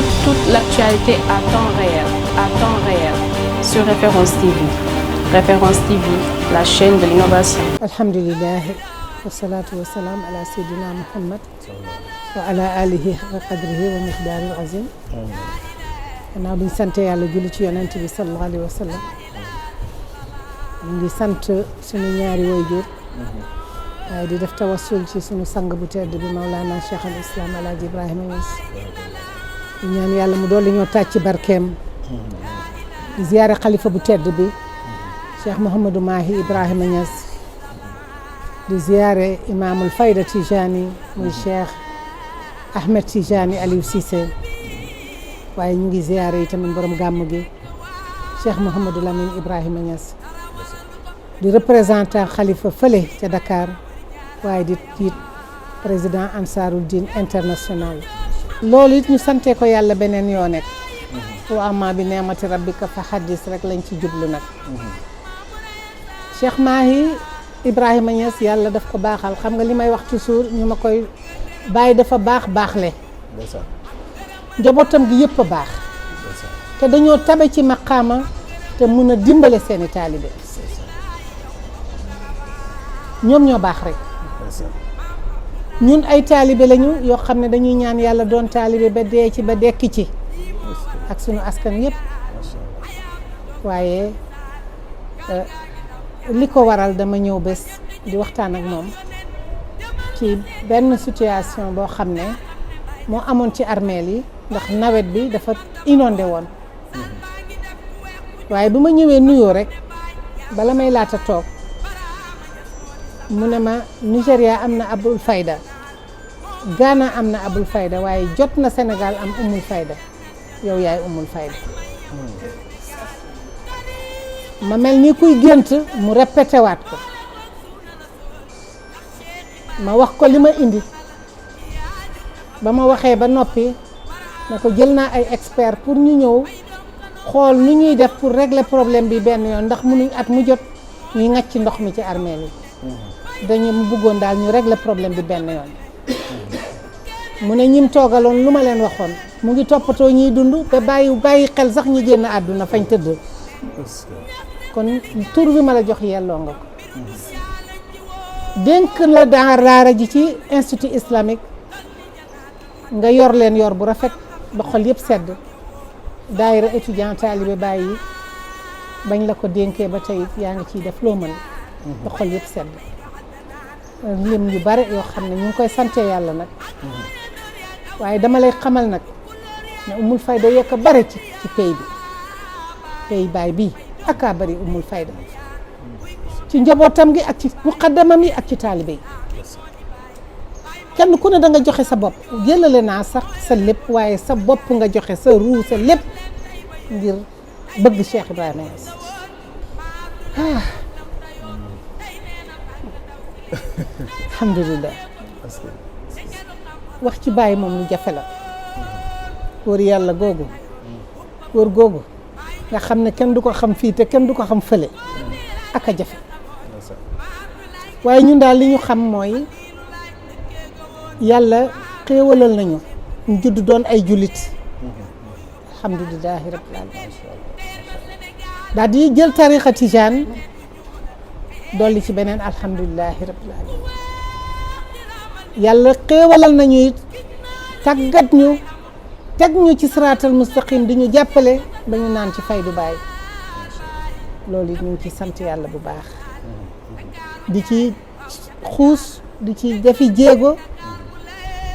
toute l'actualité à temps réel, sur Référence TV. Référence TV, la chaîne de l'innovation. Alhamdulillah, wassalatu wassalam ala sayyidina Muhammad wa ala alihi haqqa qadrihi wa miqdaril azim. Gannaaw bi ñu sant yàlla julli ci yonent bi sallallahu alayhi wa sallam. ñu ngi sant suñu ñaari waajur waaye di def tawassul ci suñu sang bu tedd bi Mawlana Cheikh al Islam Alaaji Ibrahima Niass. di ñaan yàlla mu dolli ñoo tàcc barkeem. di ziyaare xalifa bu tedd bi Cheikh Mouhamadou Mahi Ibrahima Niass. di ziyaare imaamul fayda Tijani muy Cheikh Ahmed Tijani Aliou Cissé. waaye ñu ngi ziyaare itamit borom gàmm gi Cheikh Mouhamadou Lamine Ibrahima Niass. di représentant xalifa fële ca Dakar waaye di président Ansarul Din international. loolu it ñu sante ko yàlla beneen yoo nekk. wa amma bi neemati rabbika fa haddis rek lañ ci jublu nag. Cheikh Mahi Ibrahima Niass yàlla daf ko baaxal xam nga li may wax toujours ñu ma koy bàyyi dafa baaxle. njabootam gi yëpp a baax. te dañoo tabe ci maqaama te mun a dimbale seeni taalibe. ñoom ñoo baax rek. ñun ay taalibe lañu yoo xam ne dañuy ñaan yàlla doon taalibe ba dee ci ba dekki ci ak suñu askan yëpp. waaye li ko waral dama ñëw bés di waxtaan ak moom ci benn situation boo xam ne moo amoon ci armeel yi ndax nawet bi dafa inondé woon. waaye bu ma ñëwee nuyoo rek bala may laata toog mu ne ma Nigéria am na abul fayda Ghana am na abul fayda waaye jot na Sénégal am umul fayda yow yaay umul fayda. ma mel ni kuy gént mu répété waat ko ma wax ko li ma indi ba ma waxee ba noppi na ko jël naa ay expert pour ñu ñëw xool nu ñuy def pour régler problème bi benn yoon ndax munuñ at mu jot ñuy ŋàcc ndox mi ci armeel yi. dañu mu bëggoon daal ñu régler problème bi benn yoon. mu ne ñim toogaloon lu ma leen waxoon mu ngi toppatoo ñiy dund te bàyyi xel sax ñi génn àdduna fañ tëdd. kon tur bi ma la jox yelloo nga ko. dénk la daara ji ci institut islamique nga yor leen yor bu rafet ba xol yëpp sedd. daayira étudiant taalibe bàyyi bañ la ko dénkee ba tey yaa ngi ciy def loo mën. ba xol yëpp sedd. lim yu bare yoo xam ne ñu ngi koy sante yàlla nag. waaye dama lay xamal nag ne umul fayda yekk a bare ci pays bi. pays baay bii aka bari umul fayda ci njabootam gi ak ci muqaddamam yi ak ci taalibe yi. kenn ku ne da nga joxe sa bopp jëlale naa sax sa lépp waaye sa bopp nga joxe sa ruu sa lépp ngir bëgg Cheikh Ibrahima Niass. alhamdulilah. wax ci bàyyi moom lu jafe la. wër yàlla googu. wër googu nga xam ne kenn du ko xam fii te kenn du ko xam fële. ak a jafe. waaye ñun daal li ñu xam mooy yàlla xéewalal nañu ñu judd doon ay jullit. alhamdulilahi rabbil alamin. daal di jël tariqa tijaan dolli ci beneen alhamdulilahi rabbil alamin. yàlla xéewalal nañu it tàggat ñu teg ñu ci siraatal mustaqim di ñu jàppale ba ñu naan ci faydu baay. loolu it ñu ngi ci sant yàlla bu baax. di ci xuus di ci defi jéego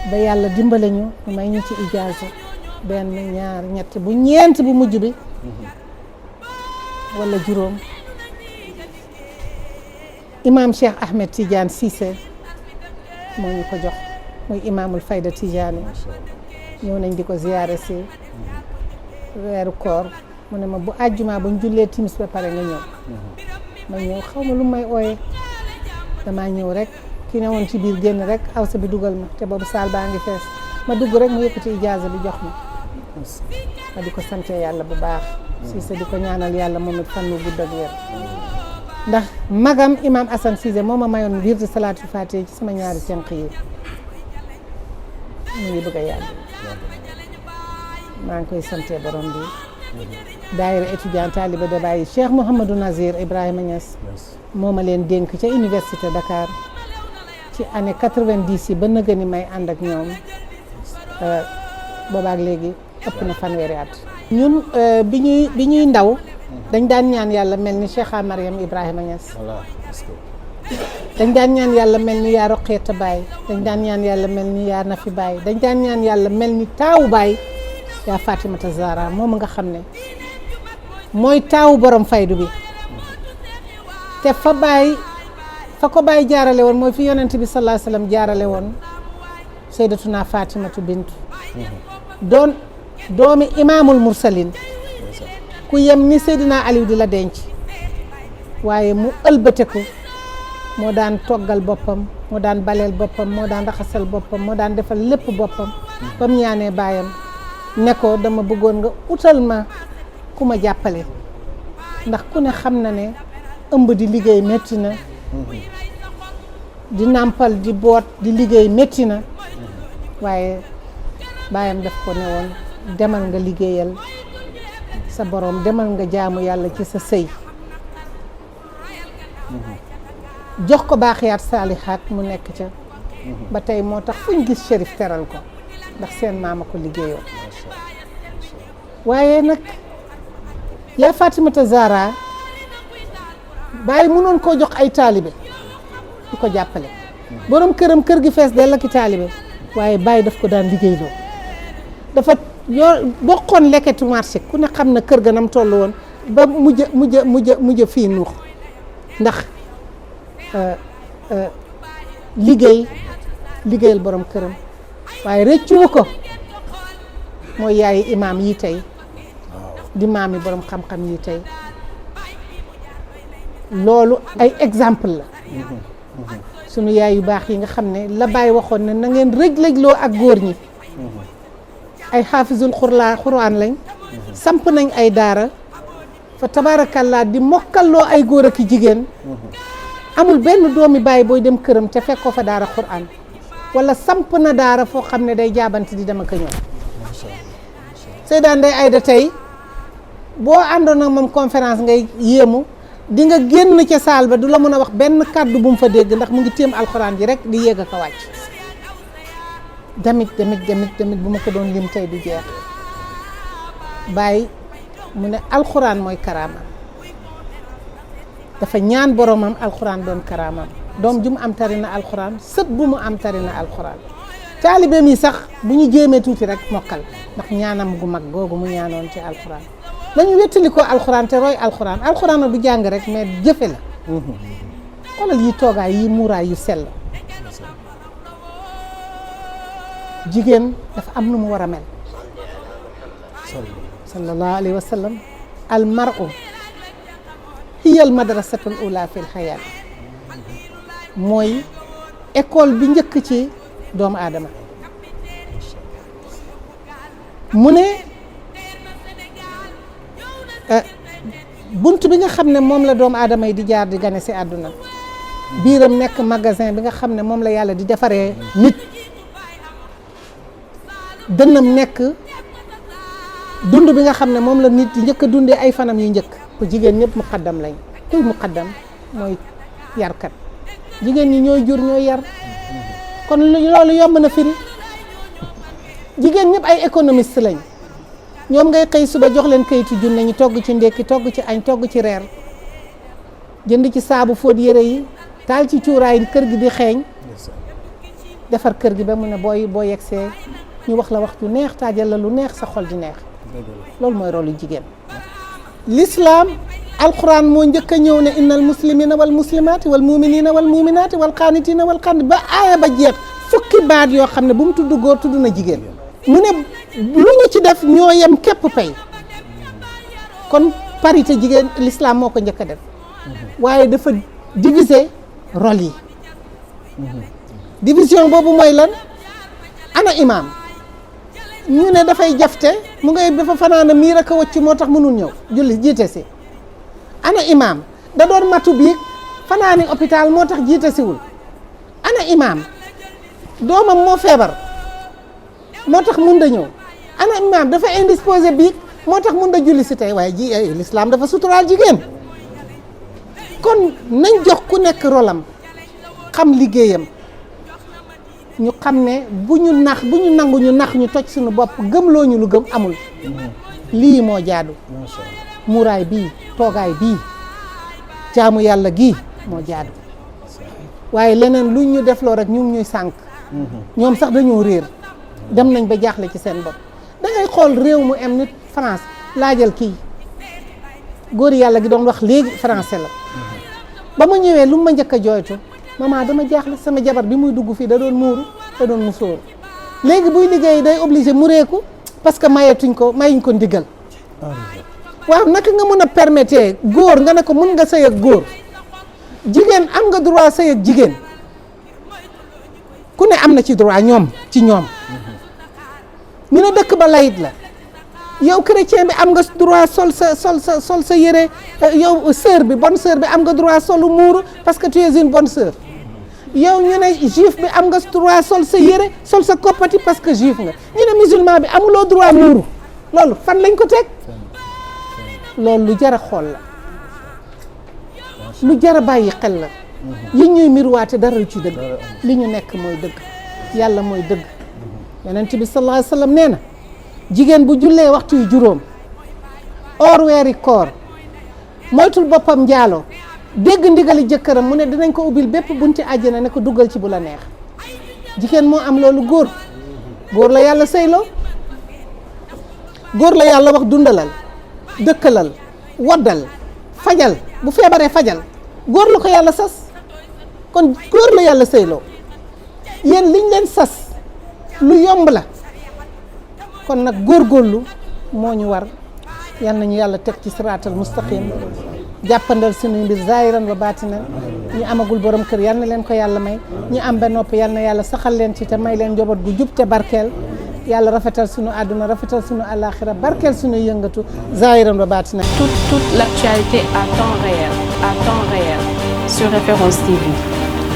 ba yàlla dimbale ñu may ñu ci ijaaza benn ñaar ñett bu ñeent bu mujj bi wala juróom. imaam Cheikh Ahmed Tidiane Cissé moo ñu ko jox muy imaamul fayda Tijani. ñëw nañ di ko ziyaare si weeru koor mu ne ma bu àjjuma ba ñu jullee timis ba pare nga ñëw. ma ñëw xaw ma lu may ooye damaa ñëw rek ki ne woon ci biir génn rek awsa bi dugal ma te boobu saal baa ngi fees ma dugg rek mu yëkkati ijaaza bi jox ma di ko sante yàlla bu baax. Cissé di ko ñaanal yàlla moom it fan wu gudd ak wér. ndax magam imam Assane Cissé moo ma mayoon wirdu salaatul faatiha ci sama ñaari tenq yi mu ngi bëgg a yàgg. maa ngi koy sante borom bi daayira étudiant talibé de Baye Cheikh Mouhamadou Nazir Ibrahima Niass moo ma leen dénk ca université Dakar ci année 90 yi ba nëga ni may ànd ak ñoom boobaak léegi ëpp na fanweeri at ñun bi ñuy ndaw dañ daan ñaan yàlla mel ni Cheikha Mariam Ibrahima Niass dañ daan ñaan yàlla mel ni yaa Roqeeta Baye dañ daan ñaan yàlla mel ni yaa Nafi Baye dañ daan ñaan yàlla mel ni taawu Baye yaa Fatimata Zahra moom nga xam ne mooy taawu borom faydu bi te fa ko Baye jaarale woon mooy fi yonent bi sallallahu alayhi wasallam jaarale woon sayyidatuna Fatimatu bintu doon doomi imaamul mursalin ku yem ni Seydina Aliou di la denc waaye mu ëlbateku moo daan toggal boppam moo daan baleel boppam moo daan raxasal boppam moo daan defal lépp boppam ba mu ñaanee baayam ne ko dama bëggoon nga utal ma ku ma jàppale ndax ku ne xam na ne ëmb di liggéey métti na di nàmpal di boot di liggéey métti na waaye baayam daf ko ne woon demal nga liggéeyal sa borom demal nga jaamu yàlla ci sa sëy jox ko baaxiyaat saalihaat mu nekk ca ba tey moo tax fuñ gis Chérif teral ko ndax seen maama ko liggéeyoo waaye nag yaa Fatimata Zahra Baye mënoon koo jox ay taalibe di ko jàppale borom këram kër gi fees dell ak i taalibe waaye Baye daf ko daan liggéeyloo dafa bokkoon lekketu marché ku ne xam na kër ga nam toll woon ba mujj fii nuux ndax liggéeyal borom këram waaye rëccu ko mooy yaayi imaam yi tey di maam yi borom xam-xam yi tey loolu ay exemple la sunu yaay yu baax yi nga xam ne la Baye waxoon ne na ngeen rëj-rëjloo ak góor ñi ay xaafisul xuraan lañ samp nañ ay daara fa tabaarakallaa di mokkalloo ay góor ak jigéen amul benn doomi Baye booy dem këram te fekk ko fa daara xuraan wala samp na daara foo xam ne day jaabante di dem ak ñëw Seyda Ndeye Aïda tey boo àndoon ak moom conférence ngay yéemu di nga génn ca saal ba du la mën a wax benn kàddu bu mu fa dégg ndax mu ngi téem alxuraan ji rek di yéeg ak a wàcc damit bu ma ko doon lim tey du jeex Baye mu ne alxuraan mooy karaamam dafa ñaan boromam alxuraan doon karaamam doom ju mu am tari na alxuraan sët bu mu am tari na alxuraan taalibeem yi sax bu ñu jéemee tuuti rek mokkal ndax ñaanam gu mag googu mu ñaanoon ci alxuraan dañu wettali ko alxuraan te roy alxuraan alxuraan du jàng rek mais jëfe la xoolal yi toogaay yi muuraay yu sell jigéen dafa am nu mu war a mel sallallahu alayhi wa sallam al mar'u hiya al madrasatul ula fil xayaat mooy école bi njëkk ci doomu aadama mu ne bunt bi nga xam ne moom la doomu aadama yi di jaar di gane si àdduna biiram nekk magasin bi nga xam ne moom la yàlla di defaree nit dënnam nekk dund bi nga xam ne moom la nit di njëkk a dundee ay fanam yu njëkk ku jigéen ñëpp muqaddam lañ kuy muqaddam mooy yarkat jigéen ñi ñooy jur ñooy yar kon loolu yomb na firi jigéen ñëpp ay économiste lañ ñoom ngay xëy suba jox leen kayitu junne ñu togg ci ndékki togg ci añ togg ci reer jënd ci saabu fóot yére yi taal ci cuuraay kër gi di xeeñ defar kër gi ba mu ne boo yegsee ñu wax la wax ju neex taajal la lu neex sa xol di neex loolu mooy rôle yu jigéen l'islam alquran moo njëkk a ñëw ne innal muslimina wal muslimaati wal muminina wal muminaati wal qaanitina wal qaanit ba aaya ba jeex fukki baat yoo xam ne bu mu tudd góor tudd na jigéen mu ne lu ñu ci def ñoo yem képp pay kon parité jigéen l'islam moo ko njëkk a def waaye dafa diviser rôle yi division boobu mooy lan ana imam ñu ne dafay jafte mu ngay dafa fanaana miir ak a wëcc moo tax mënul ñëw julli jiite si ana imam da doon matu biig fanaani hôpital moo tax jiite siwul ana imam doomam moo feebar moo tax mun da ñëw ana imaam dafa indisposé biig moo tax mun da julli si tey waaye ji l'islam dafa suturaal jigéen kon nañ jox ku nekk rolam xam liggéeyam ñu xam ne bu ñu nangu ñu nax ñu toj suñu bopp gëmloo ñu lu gëm amul lii moo jaadu muuraay bii toogaay bii jaamu yàlla gii moo jaadu waaye leneen luñ ñu defloo rek ñu ngi ñuy sànk ñoom sax dañoo réer dem nañ ba jaaxle ci seen bopp da ngay xool réew mu am nit France laajal kii góor yàlla gi doon wax léegi français la ba ma ñëwee lu ma njëkk a jooytu maman dama jaaxle sama jabar bi muy dugg fii da doon muuru da doon musóoru léegi buy liggéey day obligé mu reeku parce que mayuñ ko ndigal waaw naka nga mën a permettre góor nga ne ko mën nga sëy ak góor jigéen am nga droit sëy ak jigéen ku ne am na ci droit ñoom ñu ne dëkk ba layit la yow chrétien bi am nga droit sol sa yére yow sœur bi bonne sœur bi am nga droit solu muuru parce que tu es une bonne sœur yow ñu ne juif bi am nga droit sol sa yére sol sa koppati parce que juif nga ñu ne musulman bi amuloo droit muuru loolu fan lañ ko teg loolu lu jar a xool la lu jar a bàyyi xel la yi ñuy miruwaate dara ci dëgg li ñu nekk mooy dëgg yàlla mooy dëgg yonent bi sallallahu alayhi wa sallam nee na jigéen bu jullee waxtu yu juróom or weeri koor moytul boppam njaaloo dégg ndigali jëkkëram mu ne dinañ ko ubbil bépp bunti àjjana ne ko duggal ci bu la neex jigéen moo am loolu góor la yàlla sëyloo góor la yàlla wax dundalal dëkkalal waddal fajal bu feebaree fajal góor la ko yàlla sas kon góor la yàlla sëyloo yéen liñ leen sas lu yomb la kon nag góorgóorlu moo ñu war yal nañu yàlla teg ci siraatal mustaqim jàppandal suñu mbir zaahiran wa baatinan ñu amagul borom kër yal na leen ko yàlla may ñu am ba noppi yal na yàlla saxal leen ci te may leen njaboot gu jub te barkeel yàlla rafetal suñu àdduna rafetal suñu àllaaxira barkeel suñu yëngatu zaahiran wa baatinan. Toute l'actualité à temps réel sur Référence TV.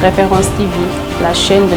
Référence TV, la chaîne de